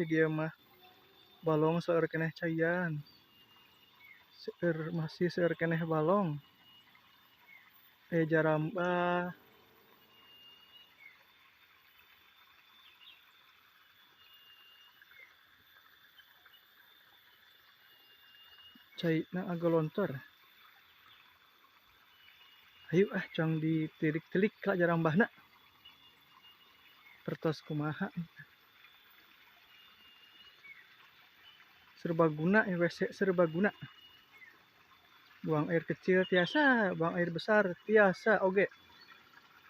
dieu mah. Balong seueur keneh caian. Seueur masih seueur keneh balong. Aya jarambah. Caina agolontor. Ayo ah cang ditilik-tilik ka jarambahna. Pertos kumaha. Serbaguna ya WC serbaguna. Buang air kecil tiasa, buang air besar tiasa oge.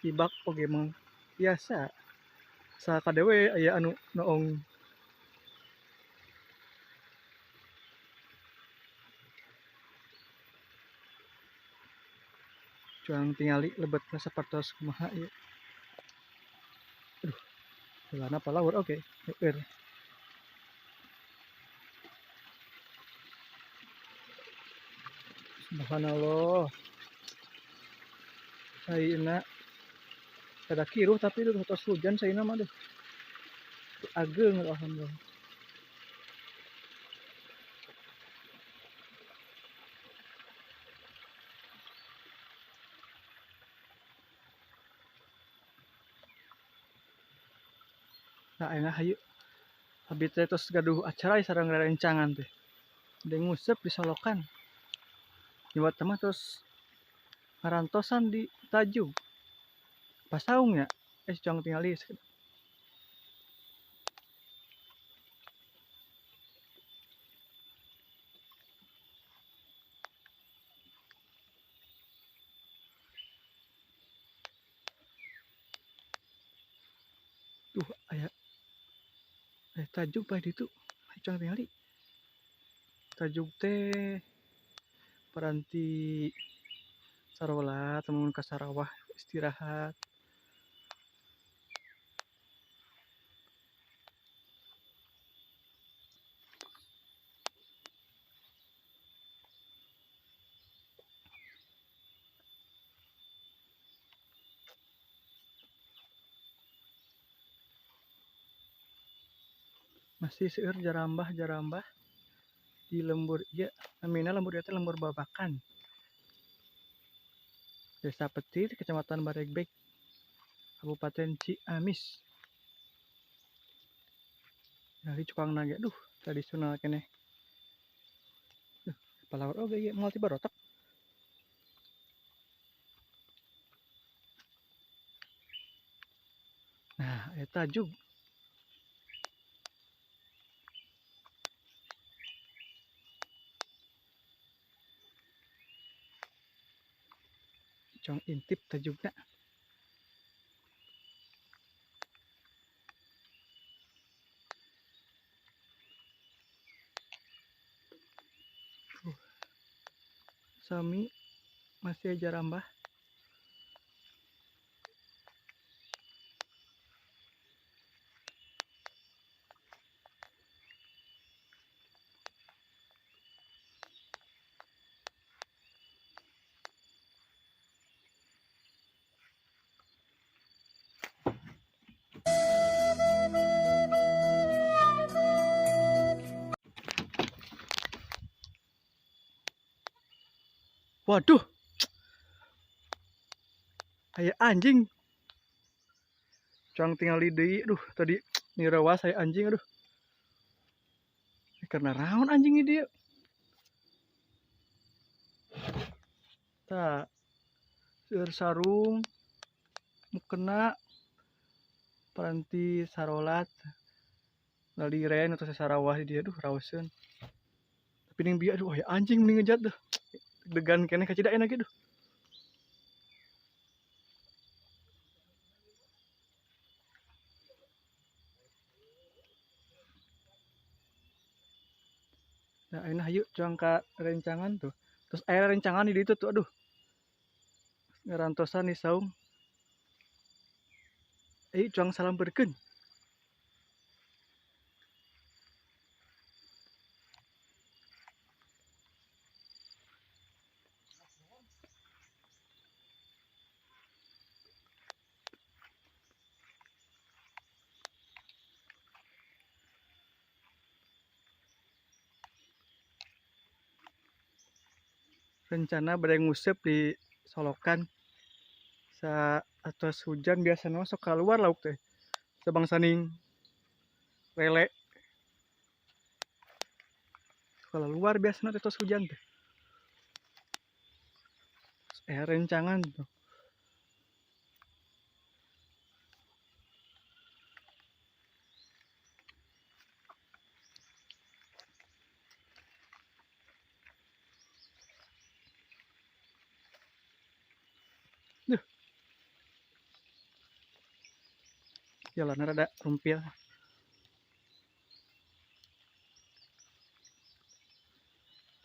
Ibak oge mah tiasa. Sakadewe aya anu noong. Cuang tingali lebetna sapertos kumaha ieu. Aduh, heulana palaur oge. Heueur. Subhanallah. Caina kada kiruh tapi duh tos hujan caina mah duh. Ageung alhamdulillah. Nah, ayeuna hayu. Abi teh tos gaduh acara sareng rerencangan teh. Bade nguseup di solokan. Nyiwat mah terus ngarantosan di tajug. Pasaung nya, cong tingali. Tuh aya tajug bae ditu. Cong tingali. Tajug teh paranti sarola temun ka Sarawah istirahat. Masih seueur jarambah-jarambah di lembur ieu. Namina lembur ieu teh lembur Babakan. Desa Petir, Kecamatan Baregbeg, Kabupaten Ciamis. Dari cukang naga, duh, tradisional keneh. Duh, palawar oge ieu moal tiba rotok. Nah, eta jug. Cong intip tajugna. Sami masih aja rambah. Waduh, kayak anjing. Cang tinggal deui, aduh tadi ngirawas saya anjing, aduh. Karena raon anjing ini dia. Tak, seueur sarung, mukena, paranti sarolat, laliren atau sasarawah di dia, aduh raoseun. Tapi ning bieu aduh aya anjing mending ngejat duh. Degan keneh kacida enak gitu. Nah, ayeuna hayu cuang ka rencangan tuh. Terus aya rencangan di ditu tuh aduh. Ngarantosan di saung. Ayo cuang salam berkeun. Rencana bade nguseup di solokan. Sa atos hujan biasana mah sok kaluar lauk teh. Sabangsaning lele. Keluar biasana teh tos hujan teh. Rencangan tuh. Duh. Jalannya rada rumpil.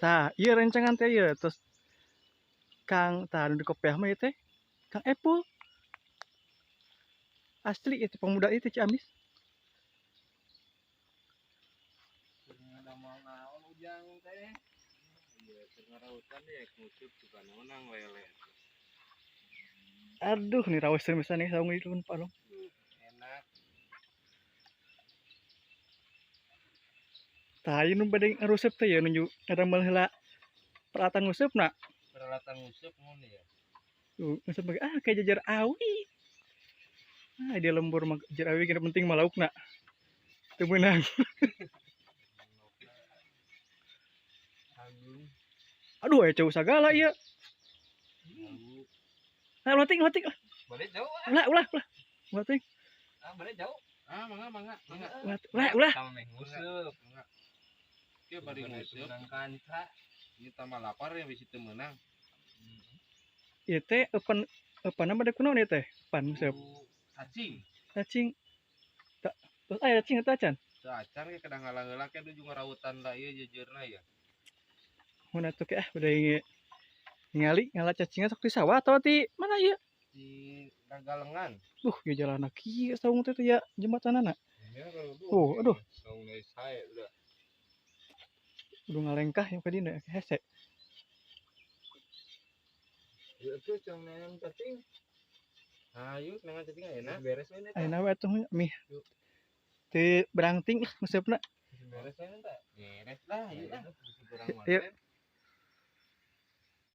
Tah, ieu rencangan teh ieu terus Kang tah nu di kopiah mah ieu teh Kang Epul. Asli itu pemuda itu Ciamis. Ada mau naon ujang teh. Iya, keur ngarautan ya nguseup suka menang lele. Aduh, nih rawaseun pisan nih saung ieu Pak Long. Enak. Tah, ieu nu bade ngaruseup teh ya nuju ngadamel heula peralatan nguseupna. Peralatan nguseup mun ya. Tuh, nguseup bage ah kayak jajar awi. Ah, dia lembur mah jajar awi kena penting mah laukna. Teu meunang. Aduh, aya cau sagala ieu. Nah, ulah ting, ulah ting. Balik jauh. Ulah, ulah, ulah. Ulah ting. Ah, balik jauh. Ah, mangga, mangga, mangga. Ulah, ulah, ulah. Sama meh nguseup. Mangga. Kieu bari nguseup menang kanca. Ini tambah lapar ya bisi teu meunang. Ieu teh eupan eupanna bade kunaon ieu teh? Pan nguseup. Cacing. Cacing. Tak, terus aya cacing eta acan? Teu acan ge kadang ngalah-heula ke nuju ngarautan da ieu jejeurna ya. Mun atuh ke ah bade ningali ngala cacingna sok di sawah atawa di mana ieu? Di Ragalengan. Duh, ieu jalanna kieu saung teh ya jembatanana. Oh, aduh. Saung deui sae udah. Udah ngalengkah ya ka dina hese. Ieu tuh cang neangan cacing. Hayu neangan cacing ayeuna. Beres we eta. Ayeuna we atuh mih. Teu berangting lah nguseupna. Beres we eta. Beres lah, ieu lah. Yuk.